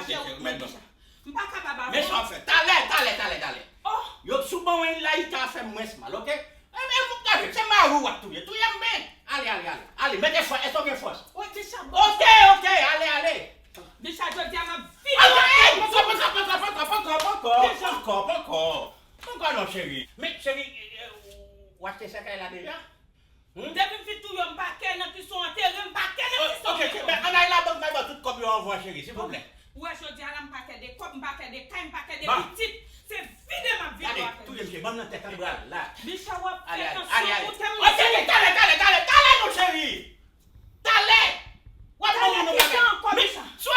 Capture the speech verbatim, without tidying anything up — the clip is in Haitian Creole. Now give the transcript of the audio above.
Cheri, mèt bon. M pa kapab avè w. Men sa w ap fè. Talè, talè, talè, talè. Oh. Yo sou ban mwen la, li ka fè m mwens mal, oke? E, e, gade, se mari w w ap touye. Touye m, men. Ale, ale, ale. Ale, mete fòs. Èske w gen fòs? Oke, oke, ale, ale. Deja, jodi a, m ap vide w atè. Poko, poko, poko, poko, poko, poko, poko, poko, poko. Poko non, cheri. Men, cheri, e, e, w achte sèkèy la deja? Hmm? Depi m fin touye w, m pa kè nan kison, antere m, m pa kè nan kison. Ok, ok, men ann al labank, m al ba w tout kòb yo anvan, cheri, silvouplè. Ou wè, jodi a la, m pa kè de kòb, m pa kè de kay, m pa kè de pitit. Se vide m ap vide w atè. Gade, touye m, cheri, ban m nan tèt an bral la. Micha, w ap fè tansyon moute m. Ok, ok, talè, talè, talè, talè non, cheri. Talè! W ap ban m yon bagay. Talè, kisa ankò, Micha? Si